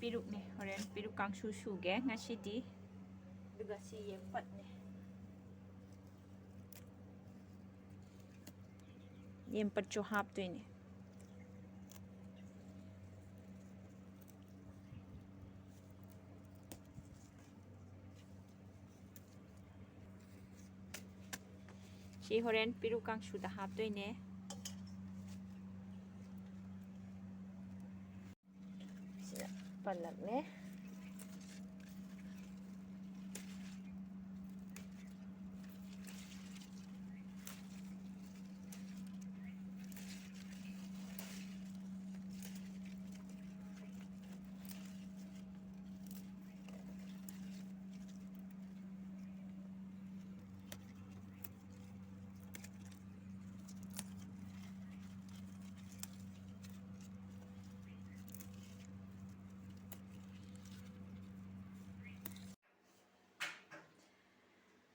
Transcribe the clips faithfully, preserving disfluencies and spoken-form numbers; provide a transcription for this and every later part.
ꯄꯦꯔꯨꯛꯅꯦ, ꯍꯣꯔꯦꯟ ꯄꯦꯔꯨꯛ ꯀꯥꯡꯁꯨ ꯁꯨꯒꯦ ꯉꯁꯤꯗꯤ꯫ ꯑꯗꯨꯒ ꯁꯤ ꯌꯦꯝꯄꯠꯅꯦ꯫ ꯌꯦꯝꯄꯠꯁꯨ ꯍꯥꯞꯇꯣꯏꯅꯦ꯫ ꯁꯤ ꯍꯣꯔꯦꯟ ꯄꯦꯔꯨꯛ ꯀꯥꯡꯁꯨꯗ ꯍꯥꯞꯇꯣꯏꯅꯦ꯫ ꯁꯤꯗ ꯄꯜꯂꯛꯅꯦ꯫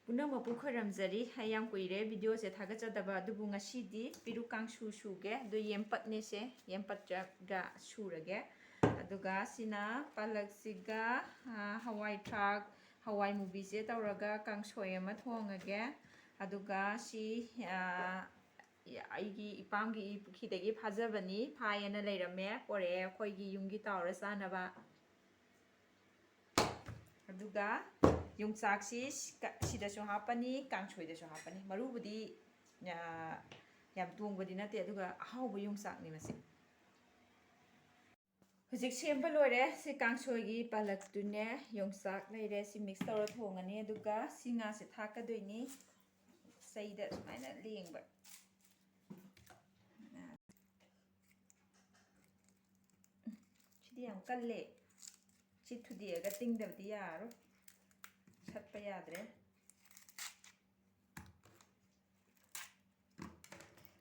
ꯄꯨꯝꯅꯃꯛꯄꯨ ꯈꯣꯏꯔꯝꯖꯔꯤ꯫ ꯑꯩ ꯌꯥꯝ ꯀꯨꯏꯔꯦ videoꯁꯦ ꯊꯥꯒꯠꯆꯗꯕ, ꯑꯗꯨꯕꯨ ꯉꯁꯤꯗꯤ ꯄꯦꯔꯨꯛ ꯀꯥꯡꯁꯨ ꯁꯨꯒꯦ꯫ ꯑꯗꯨ ꯌꯦꯝꯄꯠꯅꯦꯁꯦ, ꯌꯦꯝꯄꯠꯀ ꯁꯨꯔꯒꯦ꯫ ꯑꯗꯨꯒ ꯁꯤꯅ ꯄꯥꯂꯛꯁꯤꯒ, ꯑ, ꯍꯋꯥꯏ ꯊ꯭ꯔꯥꯛ, ꯍꯋꯥꯏ ꯃꯨꯕꯤꯁꯦ ꯇꯧꯔꯒ ꯀꯥꯡꯁꯣꯏ ꯑꯃ ꯊꯣꯡꯉꯒꯦ꯫ ꯑꯗꯨꯒ ꯁꯤ, ꯑ, ꯑꯩꯒꯤ ꯏꯄꯥꯝꯒꯤ ꯄꯨꯈ꯭ꯔꯤꯗꯒꯤ ꯐꯥꯖꯕꯅꯤ, ꯐꯥꯏꯌꯦꯅ ꯂꯩꯔꯝꯃꯦ, ꯄꯣꯔꯛꯑꯦ ꯑꯩꯈꯣꯏꯒꯤ ꯌꯨꯝꯒꯤ ꯇꯥꯎꯔ ꯆꯥꯅꯕ꯫ ꯑꯗꯨꯒ ꯌꯣꯡꯆꯥꯛꯁꯤ ꯁꯤꯗꯁꯨ ꯍꯥꯞꯄꯅꯤ, ꯀꯥꯡꯁꯣꯏꯗꯁꯨ ꯍꯥꯞꯄꯅꯤ꯫ ꯃꯔꯨꯕꯨꯗꯤ, ꯑ, ꯌꯥꯝ ꯇꯣꯡꯕꯗꯤ ꯅꯠꯇꯦ, ꯑꯗꯨꯒ ꯑꯍꯥꯎꯕ ꯌꯣꯡꯆꯥꯛꯅꯤ ꯃꯁꯤ꯫ ꯍꯧꯖꯤꯛ ꯁꯦꯝꯕ ꯂꯣꯏꯔꯦ꯫ ꯁꯤ ꯀꯥꯡꯁꯣꯏꯒꯤ ꯄꯥꯂꯛꯇꯨꯅꯦ, ꯌꯣꯡꯆꯥꯛ ꯂꯩꯔꯦ, ꯁꯤ mix ꯇꯧꯔ ꯊꯣꯡꯉꯅꯤ꯫ ꯑꯗꯨꯒ ꯁꯤ ꯉꯥꯁꯦ ꯊꯥꯛꯀꯗꯣꯏꯅꯤ꯫ ꯆꯩꯗ ꯁꯨꯃꯥꯏꯅ ꯂꯦꯡꯕ꯫ ꯁꯤꯗꯤ ꯌꯥꯝ ꯀꯜꯂꯦ꯫ ꯁꯤ ꯊꯨꯗꯦꯛꯑꯒ ꯇꯤꯡꯗꯕꯗꯤ ꯌꯥꯔꯔꯣꯏ꯫ ꯁꯠꯄ ꯌꯥꯗ꯭ꯔꯦ꯫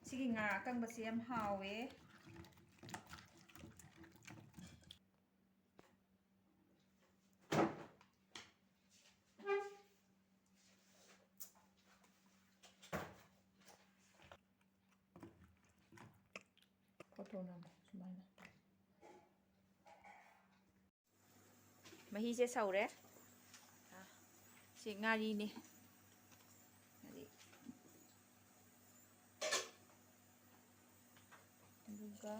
ꯁꯤꯒꯤ ꯉꯥ ꯑꯀꯪꯕꯁꯦ ꯌꯥꯝ ꯍꯥꯎꯋꯦ꯫ ꯐꯣꯇꯣ ꯅꯝꯃꯣ ꯁꯨꯃꯥꯏꯅ꯫ ꯃꯍꯤꯁꯦ ꯁꯧꯔꯦ꯫ ꯁꯤ ꯉꯥꯔꯤꯅꯦ꯫ ꯉꯥꯔꯤ꯫ ꯑꯗꯨꯒ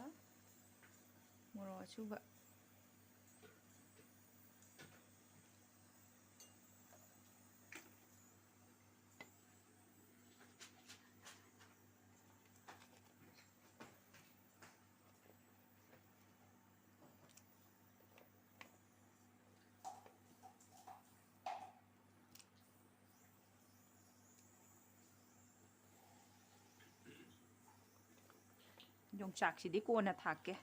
ꯃꯣꯔꯣꯛ ꯑꯁꯨꯕ꯫ ꯌꯣꯡꯆꯥꯛꯁꯤꯗꯤ ꯀꯣꯟꯅ ꯊꯥꯛꯀꯦ꯫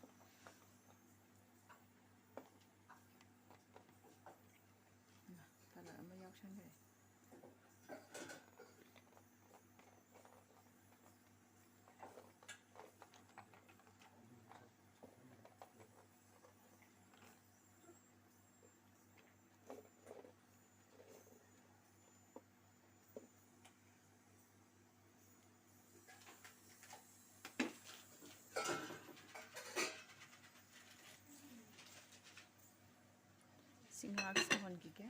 ꯊꯥꯔꯛ ꯑꯃ ꯌꯥꯎꯁꯟꯈ꯭ꯔꯦ꯫ ꯁꯤ ꯉꯥꯏꯍꯥꯛ ꯁꯧꯍꯟꯈꯤꯒꯦ꯫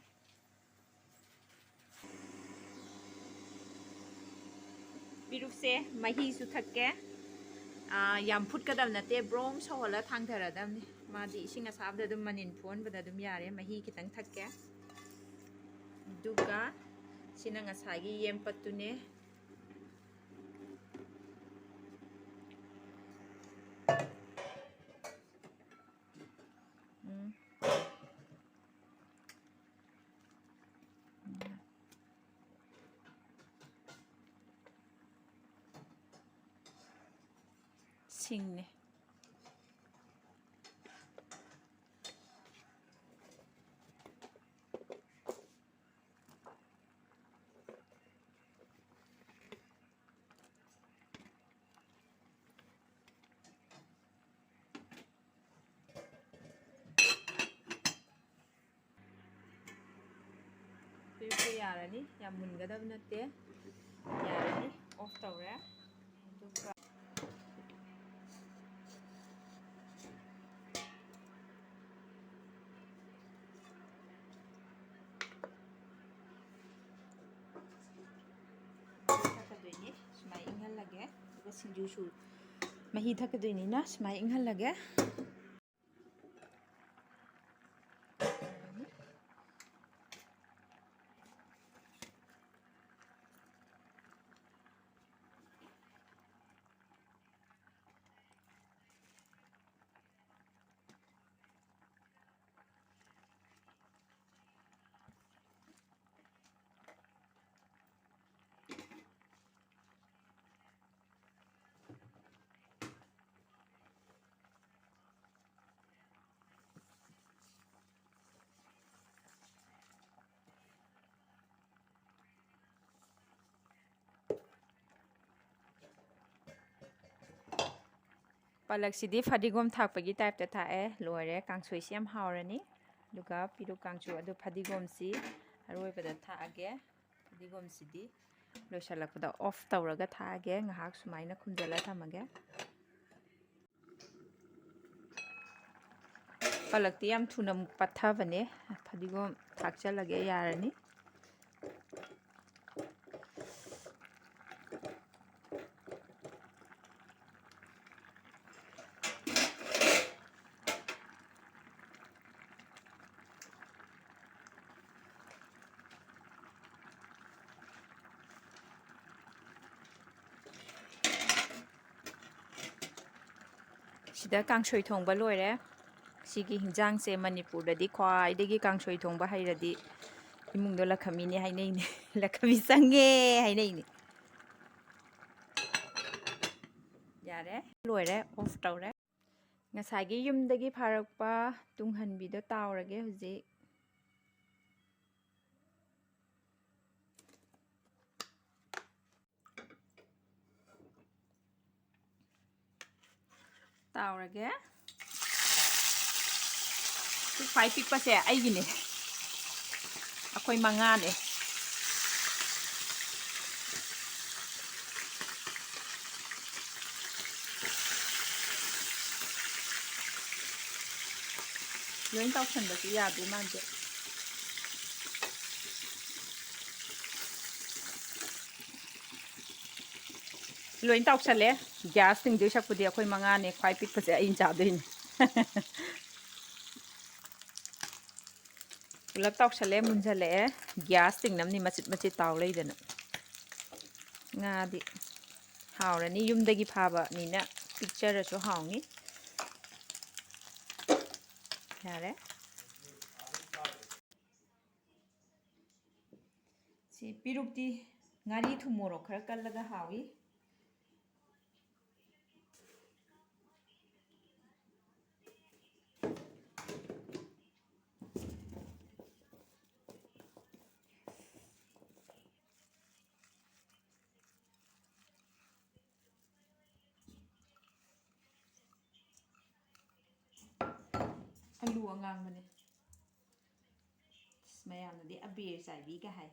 ꯄꯤꯔꯨꯛꯁꯦ ꯃꯍꯤꯁꯨ ꯊꯛꯀꯦ꯫ ꯑꯥ, ꯌꯥꯝ ꯐꯨꯠꯀꯗꯕ ꯅꯠꯇꯦ, ꯕ꯭ꯔꯣꯡ ꯁꯧꯍꯜꯂ ꯊꯥꯡꯊꯔꯗꯕꯅꯤ꯫ ꯃꯥꯗꯤ ꯏꯁꯤꯡ ꯑꯁꯥꯕꯗ ꯑꯗꯨꯝ ꯃꯅꯤꯟ ꯐꯨꯍꯟꯕꯗ ꯑꯗꯨꯝ ꯌꯥꯔꯦ, ꯃꯍꯤ ꯈꯤꯇꯪ ꯊꯛꯀꯦ꯫ ꯑꯗꯨꯒ ꯁꯤꯅ ꯉꯁꯥꯏꯒꯤ ꯌꯦꯝꯄꯠꯇꯨꯅꯦ꯫ ꯎꯝ꯫ ꯁꯤꯡꯅꯦ꯫ ꯄꯤꯔꯨꯛꯁꯦ ꯌꯥꯔꯅꯤ, ꯌꯥꯝ ꯃꯨꯟꯒꯗꯕ ꯅꯠꯇꯦ꯫ ꯌꯥꯔꯅꯤ, ꯑꯣꯐ ꯇꯧꯔꯦ꯫ ꯑꯗꯨꯒ ꯁꯤꯡꯖꯨꯁꯨ ꯃꯍꯤ ꯊꯛꯀꯗꯣꯏꯅꯤꯅ ꯁꯨꯃꯥꯏꯅ ꯏꯪꯍꯜꯂꯒꯦ꯫ ꯄꯥꯂꯛꯁꯤꯗꯤ ꯐꯗꯤꯒꯣꯝ ꯊꯥꯛꯄꯒꯤ ꯇꯥꯏꯞꯇ ꯊꯥꯛꯑꯦ꯫ ꯂꯣꯏꯔꯦ꯫ ꯀꯥꯡꯁꯣꯏꯁꯤ ꯌꯥꯝ ꯍꯥꯎꯔꯅꯤ꯫ ꯑꯗꯨꯒ ꯄꯤꯔꯨꯛ ꯀꯥꯡꯁꯨ ꯑꯗꯨ ꯐꯗꯤꯒꯣꯝꯁꯤ ꯑꯔꯣꯏꯕꯗ ꯊꯥꯛꯑꯒꯦ꯫ ꯐꯗꯤꯒꯣꯝꯁꯤꯗꯤ ꯂꯣꯏꯁꯤꯜꯂꯛꯄꯗ ꯑꯣꯐ ꯇꯧꯔꯒ ꯊꯥꯛꯑꯒꯦ꯫ ꯉꯥꯏꯍꯥꯛ ꯁꯨꯃꯥꯏꯅ ꯈꯨꯝꯖꯤꯜꯂ ꯊꯝꯃꯒꯦ꯫ ꯄꯥꯂꯛꯇꯤ ꯌꯥꯝ ꯊꯨꯅ ꯑꯃꯨꯛ ꯄꯠꯊꯕꯅꯦ꯫ ꯐꯗꯤꯒꯣꯝ ꯊꯥꯛꯆꯜꯂꯒꯦ, ꯌꯥꯔꯅꯤ꯫ ꯁꯤꯗ ꯀꯥꯡꯁꯣꯏ ꯊꯣꯡꯕ ꯂꯣꯏꯔꯦ꯫ ꯁꯤꯒꯤ ꯍꯤꯟꯖꯥꯡꯁꯦ ꯃꯅꯤꯄꯨꯔꯗꯗꯤ ꯈ꯭ꯋꯥꯏꯗꯒꯤ ꯀꯥꯡꯁꯣꯏ ꯊꯣꯡꯕ ꯍꯩꯔꯗꯤ ꯏꯃꯨꯡꯗꯣ ꯂꯈꯃꯤꯅꯦ ꯍꯥꯏꯅꯩꯅꯦ꯫ ꯂꯈꯃꯤ ꯆꯪꯉꯦ ꯍꯥꯏꯅꯩꯅꯦ꯫ ꯌꯥꯔꯦ, ꯂꯣꯏꯔꯦ, ꯑꯣꯐ ꯇꯧꯔꯦ꯫ ꯉꯁꯥꯏꯒꯤ ꯌꯨꯝꯗꯒꯤ ꯐꯥꯔꯛꯄ ꯇꯨꯡꯍꯟꯕꯤꯗꯣ ꯇꯥꯎꯔꯒꯦ ꯍꯧꯖꯤꯛ꯫ ꯇꯥꯎꯔꯒꯦ꯫ ꯁꯤ ꯈ꯭ꯋꯥꯏ ꯄꯤꯛꯄꯁꯦ ꯑꯩꯒꯤꯅꯦ꯫ ꯑꯩꯈꯣꯏ ꯃꯉꯥꯅꯦ꯫ ꯂꯣꯏ ꯇꯧꯁꯟꯕꯁꯨ ꯌꯥꯗꯣꯏ ꯃꯥꯟꯗꯦ꯫ ꯂꯣꯏ ꯇꯥꯎꯁꯜꯂꯦ꯫ ꯒ꯭ꯌꯥꯁ ꯇꯤꯡꯗꯣꯏ ꯁꯛꯄꯨꯗꯤ ꯑꯩꯈꯣꯏ ꯃꯉꯥꯅꯦ, ꯈ꯭ꯋꯥꯏ ꯄꯤꯛꯄꯁꯦ ꯑꯩꯅ ꯆꯥꯗꯣꯏꯅꯦ꯫ ꯄꯨꯂꯞ ꯇꯥꯎꯁꯜꯂꯦ, ꯃꯨꯟꯖꯜꯂꯛꯑꯦ꯫ ꯒ꯭ꯌꯥꯁ ꯇꯤꯡꯅꯕꯅꯤ, ꯃꯆꯤꯠ ꯃꯆꯤꯠ ꯇꯥꯎ ꯂꯩꯗꯅ꯫ ꯉꯥꯗꯤ ꯍꯥꯎꯔꯅꯤ, ꯌꯨꯝꯗꯒꯤ ꯐꯥꯕꯅꯤꯅ ꯄꯤꯛꯆꯔꯁꯨ ꯍꯥꯎꯅꯤ꯫ ꯌꯥꯔꯦ꯫ ꯁꯤ ꯄꯤꯔꯨꯛꯇꯤ ꯉꯥꯔꯤ ꯊꯨꯝ ꯃꯣꯔꯣꯛ ꯈꯔ ꯀꯜꯂꯒ ꯍꯥꯎꯏ꯫ ꯑꯂꯨ ꯑꯉꯥꯡꯕꯅꯦ꯫ ꯑꯁ, ꯃꯌꯥꯝꯅꯗꯤ ꯑꯕꯦꯔ ꯆꯥꯏꯕꯤꯒ ꯍꯥꯏ꯫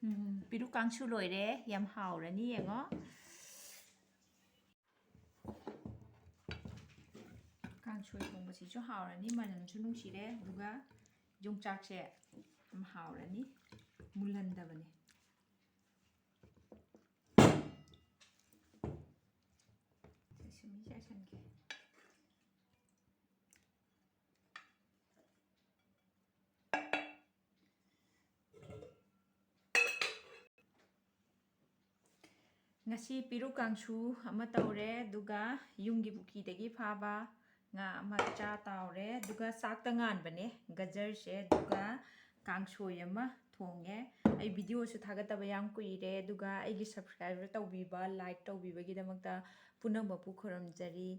ꯎꯝ, ꯄꯤꯔꯨꯛ ꯀꯥꯡꯁꯨ ꯂꯣꯏꯔꯦ꯫ ꯌꯥꯝ ꯍꯥꯎꯔꯅꯤ, ꯌꯦꯡꯉꯣ꯫ ꯀꯥꯡꯁꯣꯏ ꯊꯣꯡꯕꯁꯤꯁꯨ ꯍꯥꯎꯔꯅꯤ, ꯃꯅꯝꯁꯨ ꯅꯨꯡꯁꯤꯔꯦ, ꯑꯗꯨꯒ ꯌꯣꯡꯆꯥꯛꯁꯦ ꯌꯥꯝ ꯍꯥꯎꯔꯅꯤ, ꯃꯨꯜꯍꯟꯗꯕꯅꯦ꯫ ꯁꯤ ꯁꯨꯝ ꯆꯥꯏꯁꯟꯒꯦ꯫ ꯉꯁꯤ ꯄꯤꯔꯨꯛ ꯀꯥꯡꯁꯨ ꯑꯃ ꯇꯧꯔꯦ, ꯑꯗꯨꯒ ꯌꯨꯝꯒꯤ ꯄꯨꯈ꯭ꯔꯤꯗꯒꯤ ꯐꯥꯕ ꯉꯥ ꯑꯃ ꯆꯥ ꯇꯥꯎꯔꯦ, ꯑꯗꯨꯒ ꯆꯥꯛꯇ ꯉꯥꯟꯕꯅꯦ ꯒꯖꯔꯁꯦ, ꯑꯗꯨꯒ ꯀꯥꯡꯁꯣꯏ ꯑꯃ ꯊꯣꯡꯉꯦ꯫ ꯑꯩ ꯚꯤꯗꯤꯑꯣꯁꯨ ꯊꯥꯒꯠꯇꯕ ꯌꯥꯝ ꯀꯨꯏꯔꯦ, ꯑꯗꯨꯒ ꯑꯩꯒꯤ subscribe ꯇꯧꯕꯤꯕ, like ꯇꯧꯕꯤꯕꯒꯤꯗꯃꯛꯇ ꯄꯨꯝꯅꯃꯛꯄꯨ ꯈꯨꯔꯨꯝꯖꯔꯤ꯫